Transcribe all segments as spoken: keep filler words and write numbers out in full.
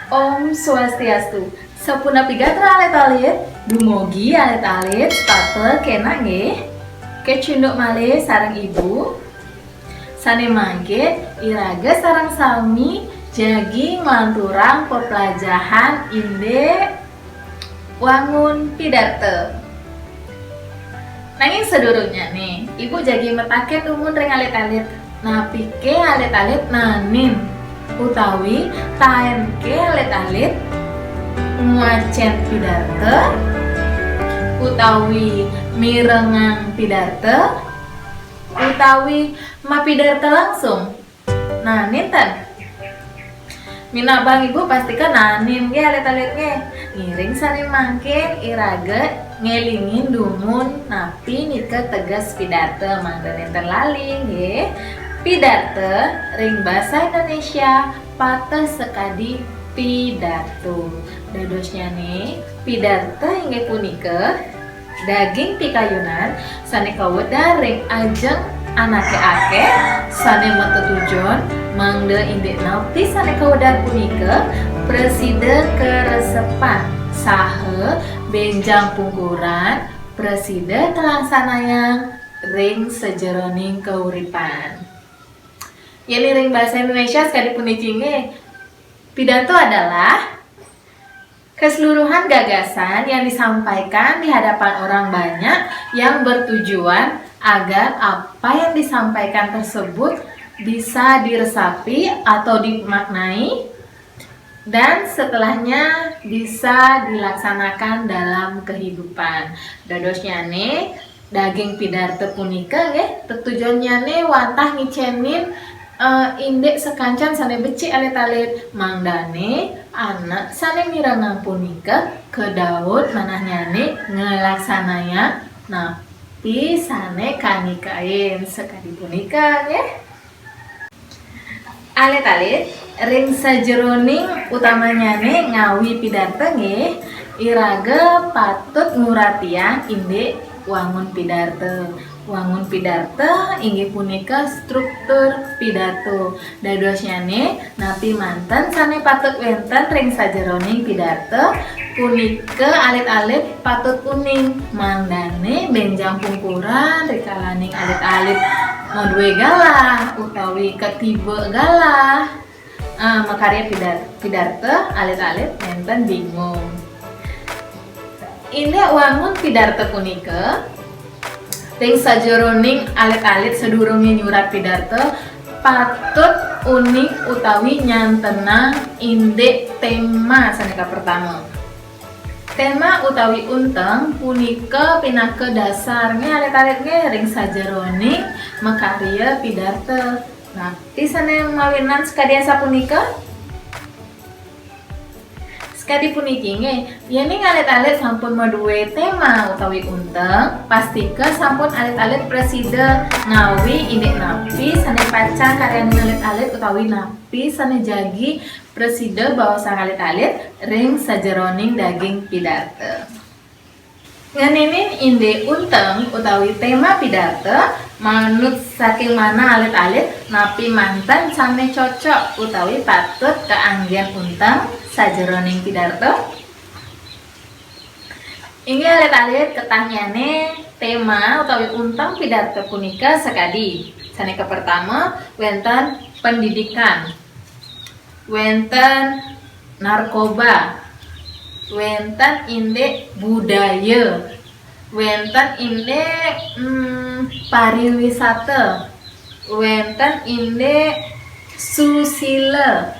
Om Swastiastu. Sapunapi gatra alit-alit, dumugi alit-alit, setata kenak nggih. Kecunduk malih sareng Ibu. Sane mangkin iraga sareng sami jagi nglanturang peplajahan indik wangun pidarta. Nanging sadurungnyane, Ibu jagi metaken dumun ring alit-alit. Napike alit-alit nanin utawi taenke alit-alit ngwacen pidarta utawi mirengang pidarta utawi mapidarta langsung? Nanin ten? Minabang Ibu pastika nanin nggih alit-alit nggih. Ngiring sane mangkin iraga ngelingin dumun napi nika teges pidarta mangda nenten lali nggih. Pidarta ring basa Indonesia pateh sakadi pidato. Dadosnyane, pidarta inggih punika daging pikayunan sane kawedar ring ajeng anake akeh sane matetujon mangda indik napi sane kawedar punika prasida karesepan saha benjang pungkuran prasida kalaksanayang ring sajeroning kauripan. Yen ring basa Indonesia sakadi puniki nggih, pidato adalah keseluruhan gagasan yang disampaikan di hadapan orang banyak yang bertujuan agar apa yang disampaikan tersebut bisa diresapi atau dimaknai dan setelahnya bisa dilaksanakan dalam kehidupan. Dadosnyane daging pidarta punika nggih tetujonnyane wantah ngicenin eh, indik sakancan sane becik alit-alit, mangdane anak sane mirengang punika kadaut manahnyane nglaksanayang napi sane kanikain sakadi punika nggih. Alit-alit, ring sajeroning utamanyane ngawi pidarta nggih, iraga patut nguratiang indik wangun pidarta. Wangun pidarta inggih punika struktur pidato. Dadosnyane, napi manten sane patut wenten ring sajeroning pidarta, punika alit-alit patut uning. Mangdane benjang pungkuran rikalaning alit-alit madue galah utawi katiba galah. Ah, makarya pidar-, pidarta alit-alit nenten bingung. Indik wangun pidarta punika, ring sajeroning alit-alit sadurunge nyurat pidarta, patut uning utawi nyantenang indik tema sane kapertama. Tema utawi unteng punika pinaka dasar nggih alit-alit nggih ring sajeroning makarya pidarta. Napi sane mawinan sakadi asapunika? Sakadi puniki nggih, yening alit-alit sampun madue tema utawi unteng, pastika sampun alit-alit prasida ngawi indik napi sane pacang karyanin alit-alit utawi napi sane jagi prasida baosang alit-alit ring sajeroning daging pidarta. Ngenenin indik unteng utawi tema pidarta manut saking manah alit-alit napi manten sane cocok utawi patut kaanggen unteng sajeroning pidarta? Inggih alit-alit, ketahnyane tema utawi unteng pidarta punika sakadi. Sane kapertama, wenten pendidikan, wenten narkoba, wenten indik budaya, wenten indik, mm, pariwisata, wenten indik susila,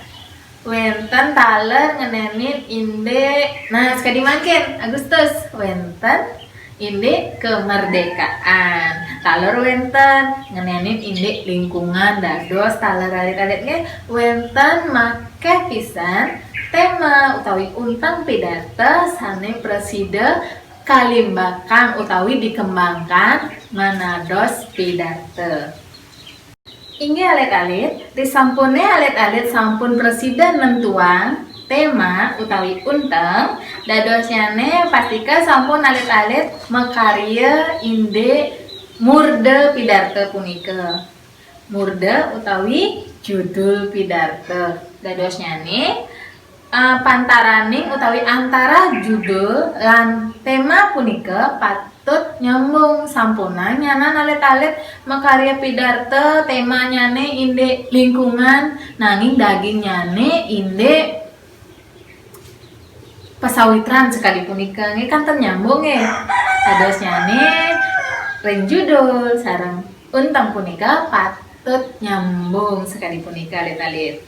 wenten taler ngenenin indik, nah, sakadi mangkin, Agustus, wenten indik kemerdekaan. Taler wenten ngenenin indik lingkungan dados taler alit-alit nggih, wenten makeh pisan tema utawi unteng pidarta sane prasida kalimbakang utawi dikembangkan manados pidarta. Inggih alit-alit, risampune alit-alit sampun prasida nentuang tema utawi unteng, dadosnyane pastika sampun alit-alit makarya indik murda pidarta punika. Murda utawi judul pidarta. Dadosnyane Eh, pantaraning utawi antara judul lan tema punika patut nyambung. Sampunang nyanan alit-alit makarya pidarta, temanyane indik lingkungan, nanging dagingnyane indik pasawitran sakadi punika. Nggih, kantun nyambung nggih. Dadosnyane ring judul sareng unteng punika patut nyambung sakadi punika, alit-alit.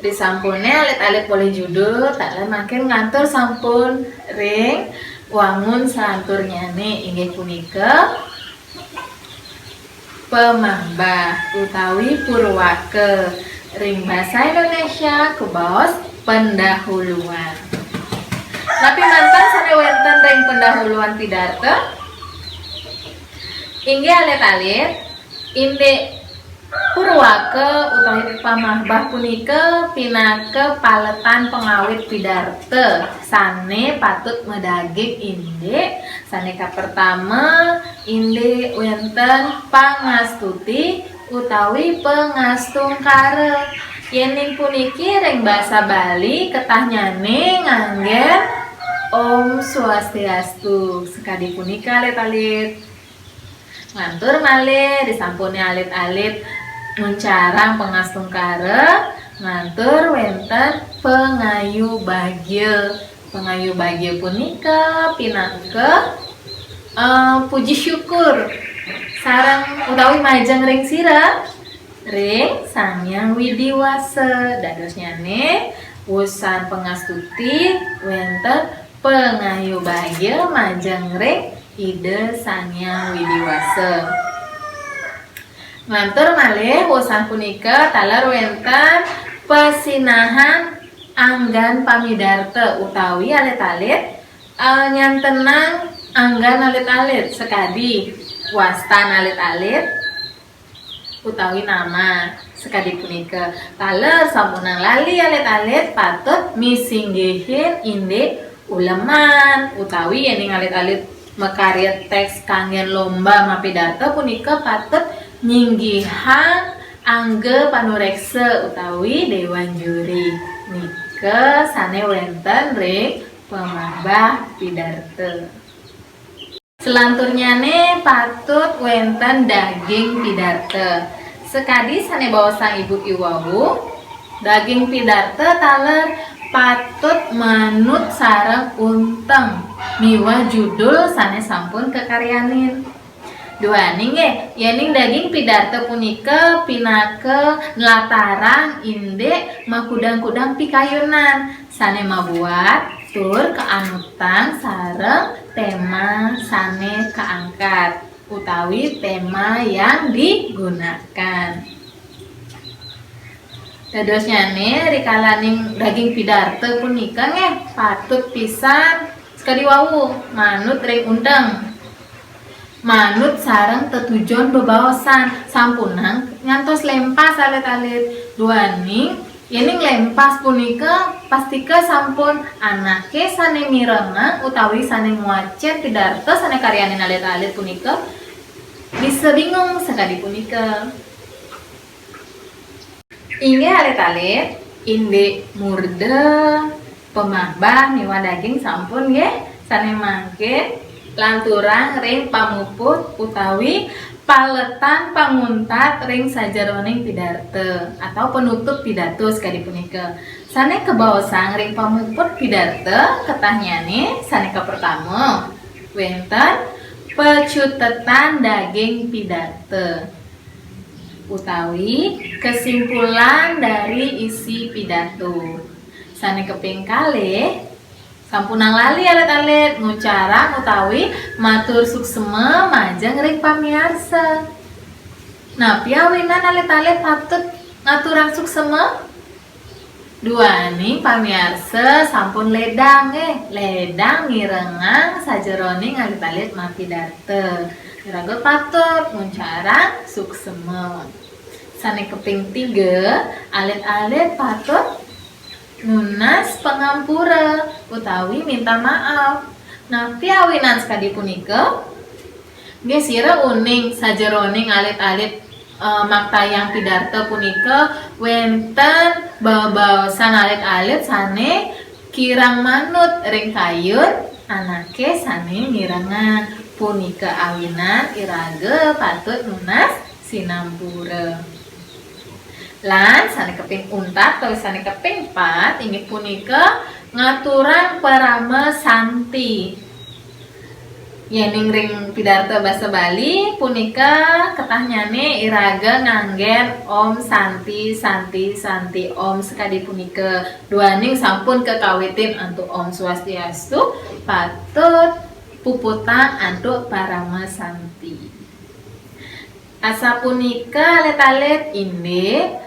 Risampune alit-alit polih judul, taler mangkin nglantur sampun ring wangun salanturnyane, inggih punika pamahbah utawi purwaka, ring basa Indonesia kabaos pendahuluan. Napi manten sane wenten ring pendahuluan pidarta? Inggih alit-alit, indik purwaka utawi pamahbah punika pinaka paletan pangawit pidarta sane patut madaging indik. Sane kapertama, indik wenten pangastuti utawi pangastungkara. Yening puniki ring basa Bali, ketahnyane nganggen Om Swastiastu. Sakadi punika, alit-alit. Nglantur malih, risampune alit-alit nguncarang pangastungkara, nglantur wenten pangayubagia. Pangayubagia punika pinaka, eh, puji syukur sareng utawi majeng ring sira, ring Sang Hyang Widi Wasa. Dadosnyane, wusan pangastuti wenten pangayubagia majeng ring Ida Sang Hyang Widi Wasa. Nglantur malih, wusan punika taler wenten pasinahan anggan pamidarta utawi alit-alit, eh, nyantenang anggan alit-alit sakadi wastan alit-alit utawi nama sakadi punika. Taler sampunang lali alit-alit patut misinggihin indik uleman utawi yening alit-alit makarya teks kanggen lomba mapidarta punika patut nyinggihang angga panureksa utawi dewan juri. Nika sane wenten ring pamahbah pidarta. Selanturnyane patut wenten daging pidarta. Sakadi sane baosang ibu iwau, daging pidarta taler patut manut sareng unteng miwah judul sane sampun kakaryanin. Duaning nggih, yening daging pidarta punika pinaka nlatarang indik makudang-kudang pikayunan sane mabuat tur kaanutang sareng tema sane kaangkat utawi tema yang digunakan. Dadosnyane, rikalaning daging pidarta punika nggih patut pisan sakadi wau manut ring unteng. Manut sareng tetujon bebaosan, sampunang ngantos lempas alit-alit. Duaning, yening lempas punika pastika sampun anake sane mirengang utawi sane ngwacen pidarta sane karyanin alit-alit punika bisa bingung sakadi punika. Inggih alit-alit, indik murda pamahbah miwah daging sampun nggih, sane mangkin lanturang ring pamuput utawi paletan panguntat ring sajeroning pidarta atau penutup pidato sakadi punika. Sane kabaosang ring pamuput pidarta ketahnyane sane kapertama, wenten pacutetan daging pidarta utawi kesimpulan dari isi pidato. Sane kaping kalih, sampunang lali alit-alit ngucarang utawi matur suksema majeng ring pamiarsa. Napi awinan alit-alit patut ngaturang suksema? Duaning pamiarsa sampun ledang, eh, ledang mirengang sajeroning alit-alit mapidarta. Iraga patut nguncarang suksema. Sane kaping tiga, alit-alit patut nunas pangampura utawi minta maaf. Napi awinan sakadi punika? Nggih sira uning sajeroning alit-alit eh, maktayang pidarta punika wenten bebaosan alit-alit sane kirang manut ring kayun anake sane mirengang. Punika awinan iraga patut nunas sinampura. Lan sane kaping untat atau sane kaping pat inggih punika ngaturang parama santi. Yening ring pidarta basa Bali punika ketahnyane iraga nganggen Om Santi, Santi, Santi, Om sakadi punika. Duaning sampun kakawitin antuk Om Swastiastu, patut puputang antuk parama santi. Asapunika alit-alit indik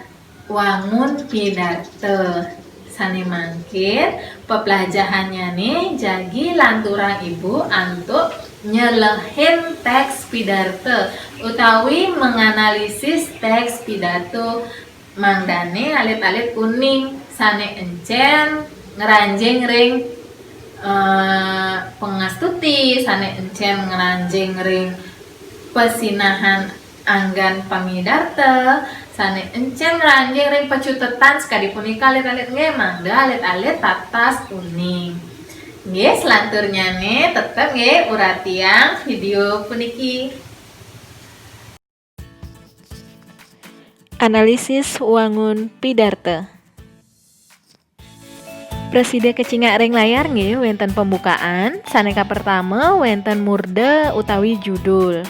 wangun pidarta. Sane mangkin, peplajahannyane jagi lanturang ibu antuk nyelehin teks pidarta utawi menganalisis teks pidato, mangdane alit-alit uning sane encen ngranjing ring, eh, pangastuti, sane encen ngranjing ring pasinahan anggan pamidarta, sane encen ngranjing ring pacutetan sakadi punika alit-alit nggih, mangda alit-alit tatas uning. Nggih, selanturnyane tetep nggih uratiang video puniki. Analisis wangun pidarta. Prasida kacingak ring layar nggih, wenten pembukaan. Sane kapertama, wenten murda utawi judul.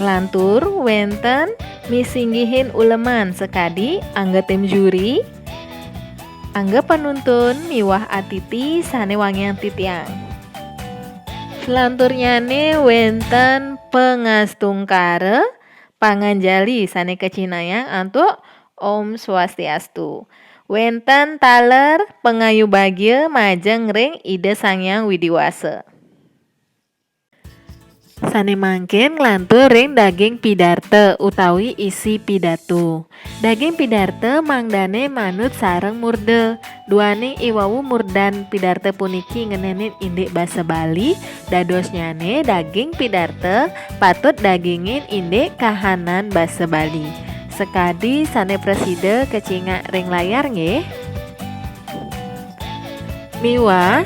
Nglantur, wenten misinggihin uleman sakadi angga tim juri, angga panuntun miwah atiti sane wangiang titiang. Selanturnyane wenten pangastungkara, panganjali sane kacihnayang antuk Om Swastiastu. Wenten taler pangayu bagia majeng ring Ida Sang Hyang Widi Wasa. Sane mangkin nglantur ring daging pidarta utawi isi pidato. Daging pidarta mangdane manut sareng murda. Duaning iwau murdan pidarta puniki ngenenin indik basa Bali, dadosnyane daging pidarta patut dagingin indik kahanan basa Bali. Sakadi sane prasida kacingak ring layar nggih. Miwah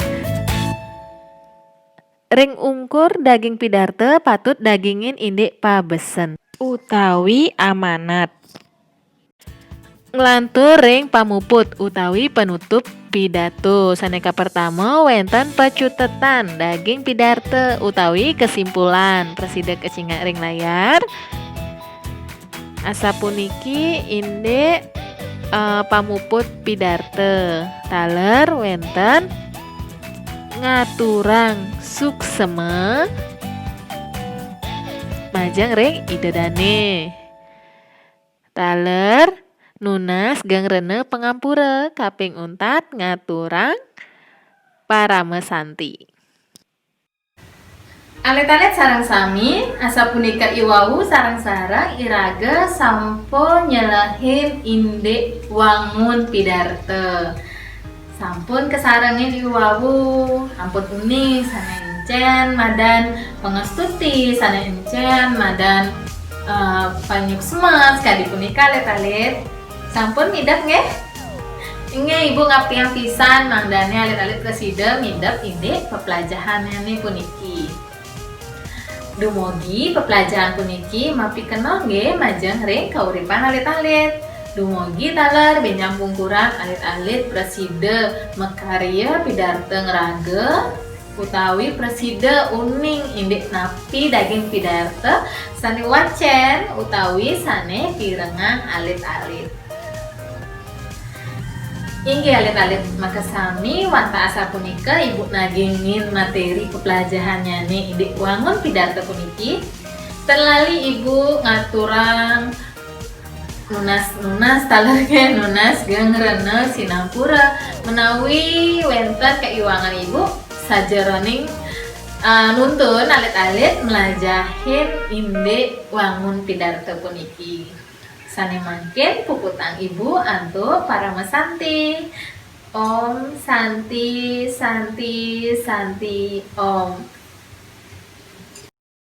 ring ungkur daging pidarta patut dagingin indik pabesen utawi amanat. Nglantur ring pamuput utawi panutup pidato. Sane kapertama, wenten pacutetan daging pidarta utawi kesimpulan. Prasida kacingak ring layar. Asapuniki indik, eh, pamuput pidarta. Taler wenten ngaturang suksema majeng ring Ida Dane. Taler nunas geng rena pangampura, kaping untat ngaturang parama santi. Alit-alit sareng sami, asapunika iwau sareng-sareng iraga sampun nyelehin indik wangun pidarta. Sampun kasarengin iwau, ampun uning sane encen madan pangastuti, sane encen madan, eh, panyuksma, sakadi punika alit-alit. Sampun midep nggih? Inggih, Ibu ngaptiang pisan mangdane alit-alit prasida midep indik peplajahannyane puniki. Dumugi peplajahan puniki mapikenoh nggih majeng ring kauripan alit-alit. Dumugi taler benjang pungkuran alit-alit prasida makarya pidarta ngraga utawi prasida uning indik napi daging pidarta sane wacen utawi sane pirengang alit-alit. Inggih alit-alit, makasami wantah asapunika Ibu nagingin materi peplajahannyane indik wangun pidarta puniki. Ten lali Ibu ngaturang nunas-nunas taler nggih, nunas geng rena sinampura menawi wenten kaiwangan Ibu sajeroning, ah, nuntun alit-alit mlajahin indik wangun pidarta puniki. Sane mangkin puputang Ibu antuk parama santi. Om Santi, Santi, Santi, Om.